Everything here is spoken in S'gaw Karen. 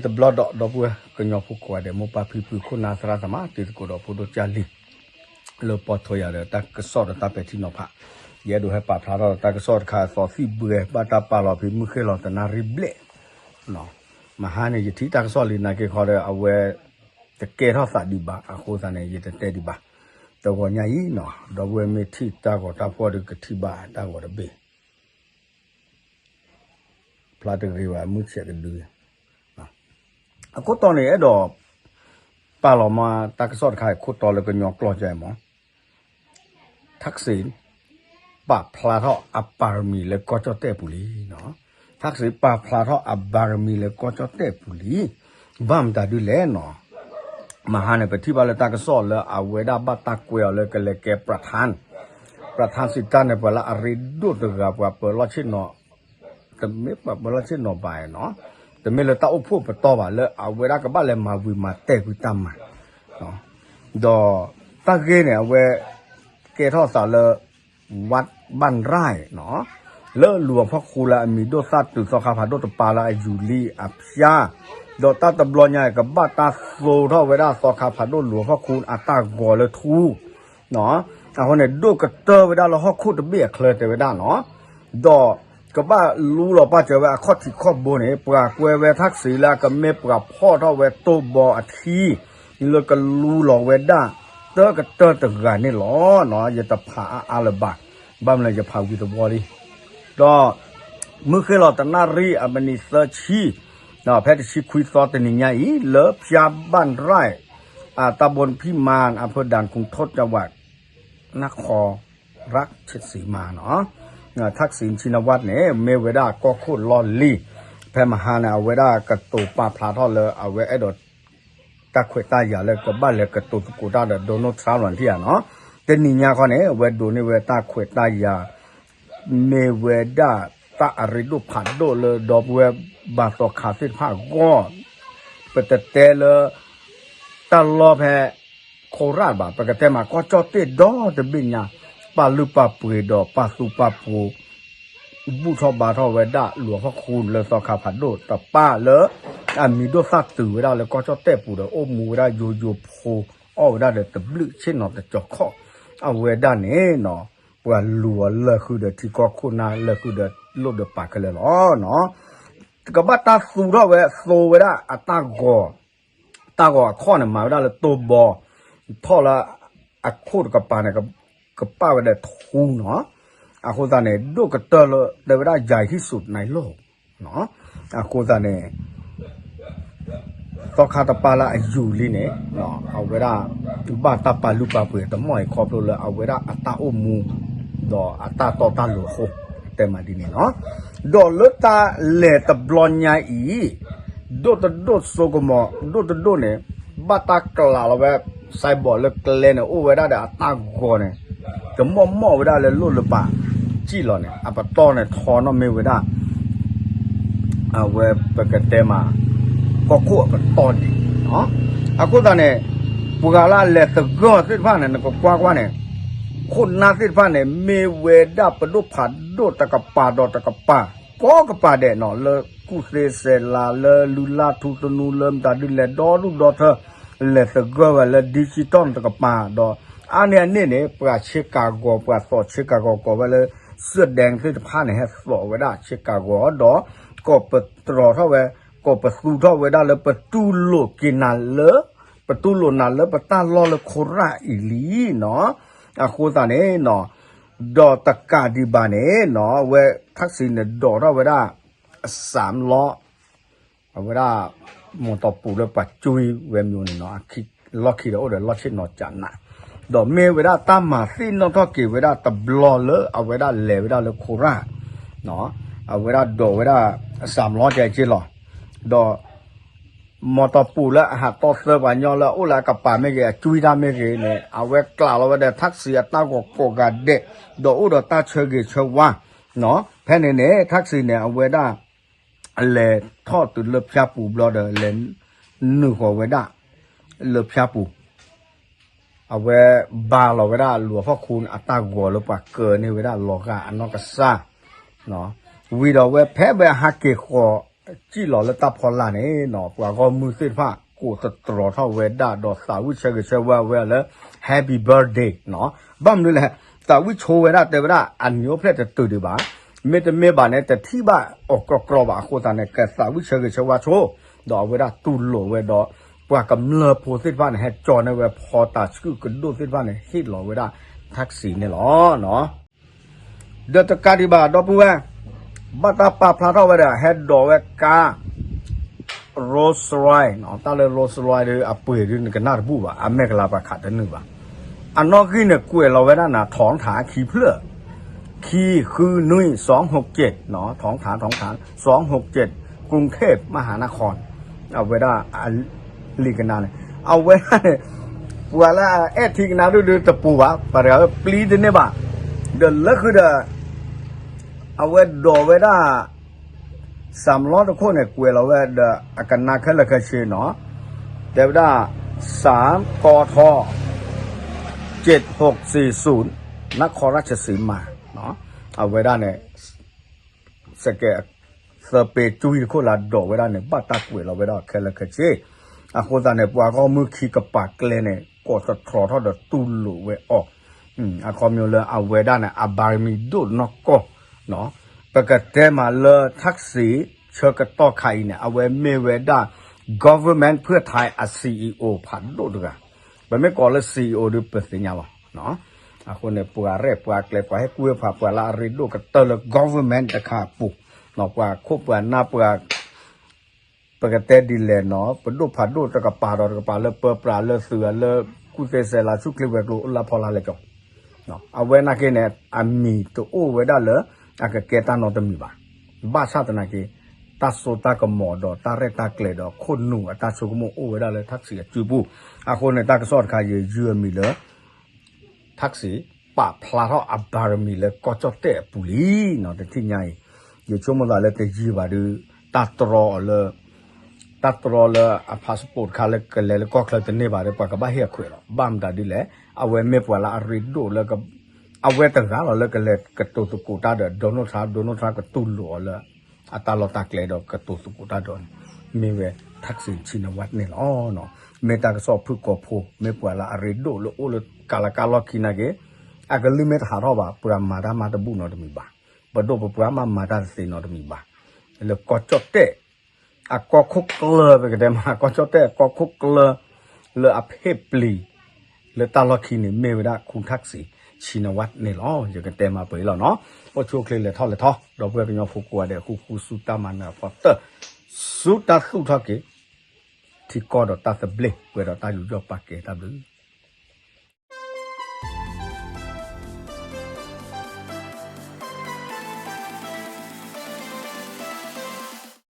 တဘျီဒီး ဒီပုၢ်ဝဲၢ်ကညီဖိကိးဂၤဒဲး မိၢ်ပၢ်ဖံဖု ခိၣ်နၢ်သရၣ်သမါ တံၤသကိးဒီးဖိဒိၣ်ကၢ်လံၤ လၢပီၢ်ထွဲယၤဒီးတၢ်ကစီၣ်ဒီးတၢ်ပဲာ်ထံနီၤဖး, ယအဲၣ်ဒိးဟဲပာ်ဖျါထီၣ်ဒီးတၢ်ကစီၣ်တခါအသီသံၣ်ဘှဲ ဘၣ်တၢ်ပာ်လီၤဖဲမုၢ်ဃ့ၢ်လီၤတနၣ်ရံၣ်ဘျဲၣ် မဟါန့ၣ် ယထံၣ်တၢ်ကစီၣ်လံနာ်က့ခီဒီး အဝဲ တကဲထီၣ်သးဒံးဘၣ် အဃိသတးန့ၣ် ယတတဲဒံးဘၣ်. တဂီၤညါအံၤနီၤ ဒီပုၢ်ဝဲၢ်မ့ၢ်ထံၣ်တၢ်ဂီၤတၢ်ဖှီၣ်ဒီးကထံၣ်ဘၣ်တၢ်ဂီၤတဘ့ၣ် ဖျါတဂ့ၤဘၣ် မုၢ်ဆဲးကဒု အခိၣ်တီန့ၣ် အဲၣ်ဒိး ပာ်လီၤမးတၢ်ကစီၣ်တခါအံၤ ခိၣ်တီလၢကညီကျိာ်ကဲမး ထၢးစ့ၣ် ပာ်ဖျါထီၣ်အပါရမံၤလၢကီၢ်ကၠီၣ်တဲၣ်ပူၤလံနီၤ. ထၢးစ့ၣ် ပာ်ဖျါထီၣ်အပါရမံၤလၢကီၢ်ကၠီၣ်တဲၣ်ပူၤလံ. ဘၣ်မတၤဒုလဲၣ်နီၤ မဟါန့ၣ် ပထံၣ်ဘၣ်လၢတၢ်ကစီၣ်လၢအဝဲဒၣ်ဘၣ်တၢ်ကွဲးအီၤလၢကလဲၤကဲ ပြထၢၣ် ပြထၢၣ်စံးတၢ်န့ၣ် ပှၤလၢအရ့ဒိၣ်တဂၤ ပှၤပၢၤလီၢ်ဆ့ၣ်နီၤ တမ့ၢ်ပှၤပၢၤလီၢ်ဆ့ၣ်နီၤဘၣ်နီၤ တမ့ၢ်လၢတၢ်အိၣ်ဖှိၣ်ပတီၢ်ဘၣ် လၢအဝဲဒၣ်ကဘၣ်လဲၤမၤဝံၤမၤတဲာ်ကွံာ်တၢ်မၤ ဒီးတၢ်ဂ့ၢ်န့ၣ် အဝဲကဲထီၣ်သးလၢ ဝးဘၣ်ရၢ်နီၤ လၢလူၤအဖီခိၣ်လၢအမံၤဒိၣ်သၣ်တုၤသီခါဖးဒိၣ်တပၤလၢအယူၤလံအဖၠါ, ဒီးတၢ်တဘျီညါအံၤ ကဘၣ်တၢ်သိထီၣ်ဝဲဒၣ်သီခါဖးဒိၣ်လူၤအဖီခိၣ်အတၢ်ဂီၤလၢထူ အဃိန့ၣ် ဒိၣ်ကတၢၢ်ဝဲဒၣ်လၢဟီၣ်ခိၣ်တဘ့ၣ်အချၢတဲဝဲဒၣ်နီၤ, ဒီးကဘၣ်လူလီၤပာ်စၢၤဝဲအခီၣ်ထံးခီၣ်ဘိန့ၣ် ပှၤကွဲဝဲထၢးစ့ၣ်လၢအကမ့ၢ်ပှၤဖီၣ်ထီၣ်ဝဲတိၢ်ဘီအထံ လၢကလူလီၤဝဲဒၣ် တၢ်ကတၢၢ်တဂၤန့ၣ်လီၤ. ယတဖးအါအါလၢၤဘၣ်, ဘၣ်မနုၤယဖးဝံၤတဝီလံ ဒီး မုၢ်ဃ့ၢ်လီၤတနၣ်ရံၣ်အမံးနံးသၢဆံ, ဖဲတဆံခွံသီတနံၤညါအံၤ လၢဖၠါဘၣ်ရၢ်, အတၢ်ဘိဖံးမၤ အဖၢဒၣ်ကူၣ်ထိၣ်ကဝး နၢ်ခီရၣ်ဆံးစံးမၤနီၤ, ထၢးစံးဆံနဝၣ်န့ၣ် မ့ၢ်ဝဲဒၣ်ကီၢ်ခိၣ်လီၢ်လံၤ, ဖဲမဟါန့ၣ် အဝဲဒၣ်ကတိၤပာ်ဖျါထီၣ်လၢအဝဲအဲၣ်ဒိး တၢ်ခွဲးတၢ်ယာ်လၢကဘၣ်လဲၤကတိၤသကိးတၢ်ဒီး Donald Trump လီၤထံၣ်ဧါနီၤ, တနံၤညါခီန့ၣ် အဝဲဒိးန့ၢ်ဝဲတၢ်ခွဲးတၢ်ယာ် မ့ၢ်ဝဲဒၣ်တၢ်အရ့ဒိၣ်ဖးဒိၣ်လၢဒီပုၢ်ဝဲၢ်ဘါသီခါသ့ၣ်တဖၣ်အဂီၢ်, ပတတဲလၢ တၢ်လီၢ်ဖဲ ခိရၣ်ဘၣ်, ပကတဲမးကီၢ်ကၠီၣ်တဲၣ်ဒီတဘ့ၣ်ညါ, ပာ်လုၢ်ပာ်ပှ့ၤဒီးပာ်သူပာ်ပှိၤ ဘူၣ်ထီၣ်ဘါထီၣ်ဝဲဒၣ်လူၤအဖီခိၣ်လၢသီခါဖးဒိၣ်တပၢ်လၢ အမံၤဒိၣ်သၣ်တုၤဝဲဒၣ်လၢကီၢ်ကၠီၣ်တဲၣ်ပူၤဒီး အိၣ်မူဝဲဒၣ်ယိယိဖိ အီၣ်ဝဲဒၣ်ဒီးတဘျုးဆ့ၣ်နီၤတကၠီၤခီၣ်, အဝဲဒၣ်န့ၣ်နီၤ ပှၤလူၤအီၤလၢာ်ဃုာ်ဒီးထံကီၢ်ခိၣ်နၢ်လၢာ်ဃုာ်ဒီးလိၣ်ဒီးပာ်ခဲလၢာ်လီၤနီၤ, ကဘၣ်တၢ်သူထီၣ်ဝဲသိဝဲဒၣ်အတၢ်ဂီၤ တၢ်ဂီၤအခီၣ်န့ၣ် မၤဝဲဒၣ်လၢတိၢ်ဘီ, ထီၣ်လၢ အခိၣ်တကပၤန့ၣ် ကပာ်ဝဲဒၣ်ထူနီၤ, အဃိသတးန့ၣ် ဒိၣ်ကတၢၢ်လၢ တဲဝဲဒၣ်ယၤဟံၣ်စူးနၤလိၣ်, အဃိသတးန့ၣ် သီခါတပၤလၢအယူၤလံန့ၣ် အဝဲဒၣ် ဘၣ်တၢ်ပာ်လုၢ်ပာ်ပှ့ၤတမီၢ်အံၤခီဖျိလၢအဝဲဒၣ်အတၢ်အိၣ်မူ ဒီးအတၢ်တီတၢ်လိၤအဃိ တဲမးဒ်န့ၣ်လီၤ. ဒီးလၢတၢ်လဲၤတဘျီညါအံၤ ဒိၣ်တဒိၣ်စိကမီၤ ဒိၣ်တဒိၣ်န့ၣ် ဘၣ်တၢ်ကျးလီၤဝဲ စဲးဘီးလၢကျဲန့ၣ် အိၣ်ဝဲဒၣ်ဒီးအတၢ်ဂီၤန့ၣ် ကမီၢ်မီၢ်ဝဲဒၣ်လၢလိၣ်လၢပာ်စံၣ်လီၤန့ၣ် အပတီၢ်န့ၣ်ထီနီၣ်မ့ၢ်ဝဲဒၣ် အဝဲပကတဲမး ကီၢ်ခိၣ်အပတီၢ်ဒံး, အဃိသတးန့ၣ် ပှၤလၢအလဲၤသဂၢၢ်သ့ၣ်တဖၣ်န့ၣ် နကကွၢ်ကွၢ်န့ၣ် ခိၣ်နၢ်သ့ၣ်တဖၣ်န့ၣ် မ့ၢ်ဝဲဒၣ်ပဒိၣ်ဖးဒိၣ်တကပၤဒီးတကပၤ ကိးကပၤဒဲးနီၤ လၢကူၣ်သ့စဲးလၤ လၢလုၢ်လၢ်ထူသနူ လၢမတၤဒုလဲၤဒီဒူၣ်ဒီထၢ လဲၤသဂၢၢ်ဝဲလၢ digital တကပၤဒီး အါန့ၢ်အန့ၣ်န့ၣ် ပှၤဆ့ကၤဂီၤ ပှၤသိးဆ့ကၤဂီၤကိးဝဲလၢ စၢၣ်ဒဲးသ့ၣ်တဖၣ်န့ၣ် ဟဲသိးဝဲဒၣ်ဆ့ကၤဂီၤဒီး ကိးပတြီၤထီၣ်ဝဲ ကိးပသူထီၣ်ဝဲဒၣ်လၢပတူၢ်လိာ်က့ၤနၤလၢ ပတူၢ်လိာ်နၤလၢပတၢ်လီၢ်လၢခိရၣ်အံၤလံနီၤ, အဃိသတးန့ၣ်နီၤ ဒီးတကးဒံးဘၣ်န့ၣ်နီၤ အဝဲထၢးစံးန့ၣ်ဒိးထီၣ်ဝဲဒၣ် အစၢ်လီ အဝဲဒၣ် မီၢ်တီၢ်ပူၤလၢပှၤကွံဝဲမၠိန့ၣ်နီၤ လီၢ်ခံဒီးအိၣ်ဒီးလီၢ်ဆ့ၣ်နီၤကနး ဒီးမ့ၢ်ဝဲဒၣ်တၢ်မၤသ့ၣ်နီၣ်ထီၣ်က့ၤဝဲဒၣ်တဘျီလၢအဝဲဒၣ်လဲၤဝဲဒၣ်လၢခိရၣ် အဝဲဒၣ်ဒိးဝဲဒၣ် အစၢ်လီကဲက့လီၤ ဒီး မီၢ်တီၢ်ပူၤလၢအဟးတီသၢပှၤညီလၢအအိၣ်လၢအကပၤမ့ၢ်ဂ့ၤ အကွံတၢ်မ့ၢ်ဂ့ၤန့ၣ် အဝဲကျးလီၤဝဲဒီးထၢးစံးအတၢ်ဂီၤကိးဂၤဒဲး ဒီးအိၣ်ဒီးတၢ်ဆၢဂ့ၤဆၢဝါ ဖဲန့ၣ်န့ၣ် ထၢးစံးန့ၣ် အဝဲဒၣ် လဲၤထီၣ်တုၤလၢဖၠါပူၤဘျီဒီး လဲၤနုာ်ဃီၤဝဲဒၣ် လၢဖၠါပူၤ အဝဲဘါလီၤဝဲဒၣ်လူၤအဖီခိၣ်အတၢ်ဂီၤလၢပှၤကၢန့ၢ်ဝဲဒၣ်လီၤဂာ်အနီၢ်ကစၢ် ဝံၤဒီးဝဲဖဲဝဲဟးက့ၤဃီၤ စံၣ်လီၤလၢတၢ်ဖီလာ်န့ၣ်နီၤ ပှၤဂီၢ်မုၢ်သ့ၣ်တဖၣ် ကိးသတြီၤထီၣ်ဝဲဒၣ်ဒီးသးဝံၣ်ဆၢဂ့ၤဆၢဝါဝဲလၢ Happy Birthday နီၤ. ဘၣ်မနုၤလဲၣ်, သးဝံၣ်ဆိဝဲဒၣ်တဲဝဲဒၣ် အနံၤအိၣ်ဖျဲၣ်တတုၤဒံးဘၣ်, မ့တမ့ၢ်ဘၣ်န့ၣ် တထံၣ်ဘၣ်အီၤကြီကြီဘၣ်အဃိသတးန့ၣ် ကသးဝံၣ်ဆၢဂ့ၤဆၢဝါဆိ ဒီးအဝဲဒၣ်တူၢ်လိာ်ဝဲဒီး ပှၤကမျၢၢ်ဖိသ့ၣ်တဖၣ်န့ၣ် ဟဲကၠီန့ၢ်ဝဲဖီတၤဆှုၣ်ကဒိၣ်သ့ၣ်တဖၣ်န့ၣ် ဟ့ၣ်လီၤဝဲဒၣ် taxi န့ၣ်လီၤ. ဒီးတကးဒံးဘၣ် ဒီပုၢ်ဝဲၢ်, ဘၣ်တၢ်ပာ်ဖျါထီၣ်ဝဲဒီး ဟဲဒိးဝဲကါ Rolls Royce နီၤ, တၢ်လၢ Rolls Royce ဒီး အပှ့ၤဒုး နကနၣ်တဘူၣ်ဘၣ်, အမဲာ်ကလၤပှၤခးတနုာ်ဘၣ်. အနီၣ်ဂံၢ်န့ၣ် ကွဲးလီၤဝဲဒၣ်န့ၣ် ထီၣ်ထးခံဖျၢၣ်, ခံဃုနွံ စီၤဟူးကၠ့ၣ် နီၤ, ထီၣ်ထး ထီၣ်ထး စီၤဟူးကၠ့ၣ် ကရုၢ်ထ့ၣ် မဟါနခီၣ်, အဝဲဒၣ် လံာ်ကနါန့ၣ် အဝဲဒၣ်န့ၣ် ပှၤလၢအအဲၣ်ထံကနါဒုဒုတပူၤဘၣ်, ပှၤတဂၤဝဲပျံၤတန့ၢ်ဘၣ်, ဒီးလၢဃုာ်ဒီး အဝဲဒိးဝဲဒၣ် စၣ်မလီတခိၣ်န့ၣ် ကွဲးလီၤဝဲဒီးအကနါခဲလၢာ်ခဲဆ့နီၤ, တဲဝဲဒၣ် စၣ်ကီထီ ကၠ့ၣ်ဟူးစံၣ်စူၣ် နခီရၢ်ၡစံမၣ်, အဝဲဒၣ်န့ၣ် စကဲး သၢပ့ၤကွံတခိၣ်လၢဒိးဝဲဒၣ်န့ၣ် ဘၣ်တၢ်ကွဲးလီၤဝဲဒၣ်ခဲလၢာ်ခဲဆ့, အဃိသတးန့ၣ် ပှၤဂီၢ်မုၢ်ခံကပာ်ကျဲန့ၣ် ကိးသတြီၤထီၣ်ဒီးတူၢ်လိာ်ဝဲအီၤ, အခီပညီလၢအဝဲဒၣ်န့ၣ် အဘၣ်ရမံၤဒိၣ်နီၢ်ကီၢ်, ပကတဲမးလၢ taxi ဆၢကတီၢ်ခါအံၤန့ၣ် အဝဲမ့ၢ်ဝဲဒၣ် government ဖုၣ်ထါအ CEO ဖးဒိၣ်တဂၤ, ပမ့ၢ်ကိးလၢ CEO ဒီးပသ့ၣ်ညါလီၤ. အဃိန့ၣ် ပှၤရဲၣ်ပှၤကျဲၤ ပှၤဟဲကွံဖး ပှၤလၢအရ့ဒိၣ်ကတၢၢ်လၢ government တခါအပူၤ, ပှၤခိၣ်ပှၤနၢ်ပှၤ ပကတဲဒ်လဲၣ်နီၤ ပဒိၣ်ဖးဒိၣ်တကပၤဒီးတကပၤ လၢပၢပြးလၢသုးလၢကူၣ်သ့စဲးလၤဆူၣ်ချ့ဝဲၤကျိၤအိၣ်လၢဖီလာ်လဲၤကီး, အဝဲနာ်က့န့ၣ် အမံၤတအိၣ်ဝဲဒၣ်လၢ အကကဲတၢ်နီတမံၤဘၣ်. ဘၣ်ဆၣ်သနာ်က့ တၢ်စိတၢ်ကမီၤဒီးတၢ်ရဲၣ်တၢ်ကျဲၤဒီးခိၣ်နူာ်အတၢ်ဆိကမိၣ်အိၣ်ဝဲဒၣ်လၢ taxi အစုပူၤ, အဃိန့ၣ် တၢ်ကစီၣ်တခါယယုၢ်အမံၤလၢ taxi ပာ်ဖျါထီၣ်အဘၣ်ရမံၤလၢကီၢ်ကၠီၣ်တဲၣ်အပူၤလံနီၤ, တထံၣ်ညါအံၤ, ယဆိကမိၣ်သးလၢတယံာ်ဘၣ်ဒီး တၢ်တြီအီၤလၢ တၢ်တြီလၢအ passport တခါလၢကလဲၤလၢကီၢ်ချၢတန့ၢ်ဘၣ်ဒီး ပှၤကဘၣ်ဟ့ၣ်အခွဲးလီၤ. ဘၣ်မတၤဒ်လဲၣ်, အဝဲမ့ၢ်ပှၤလၢအရ့ဒိၣ်လၢ အဝဲတဂၤလီၤလၢကလဲၤကတိၤသကိးတၢ်ဒီး Donald Trump, Donald Trump ကတူၢ်လိာ်အီၤလၢ အတၢ်လီၢ်တၢ်ကျဲဒီးကတိၤသကိးတၢ်ဒီးန့ၣ် မ့ၢ်ဝဲ taxi Shinawatra န့ၣ်လီၤ. မ့ၢ်တၢ်ကစီၣ်ဖုၣ်ကိာ်ဖိ, မ့ၢ်ပှၤလၢအရ့ဒိၣ်လၢအိၣ်လၢကလၤကါလီၢ်ခံနာ်က့ အကလုၢ်မ့ၢ်တဟးထီၣ်ဘၣ် ပှၤမၤတၢ်မၤတဘူၣ်နီတမံၤဘၣ်, ပဒိၣ်ပပှၢ်မၤမၤတၢ်တသ့နီတမံၤဘၣ်. လၢကီၢ်ကၠီၣ်တဲၣ် အကီၢ်ခိၣ်ကျၢၢ် ပကတဲမး ကီၢ်ကၠီၣ်တဲၣ်အကီၢ်ခိၣ်ကျၢၢ် လၢအဖ့ၣ်ပျံၤ လၢတၢ်လီၢ်ခံန့ၣ် မ့ၢ်ဝဲဒၣ် ခူၣ် taxi Shinawatra န့ၣ်လီၤ. ယကတဲမးပှဲၤအံၤလီၤနီၤ. အိၣ်ဆူၣ်အိၣ်ချ့လဲၤထီၣ်လဲၤထီ ဒီပုၢ်ဝဲၢ်ကညီဖိကိးဂၤဒဲး ဃူဃူဆူတၢ်မၤနၢၤအဖီတၢၢ် ဆူတၢ်သူၣ်ထီၣ်က့ၤ ထံကီၢ်ဒီးတၢ်သဘျ့ ပှဲၤဒီးတၢ်ယူးယီၣ်ပာ်ကဲတၢ်ဘျုး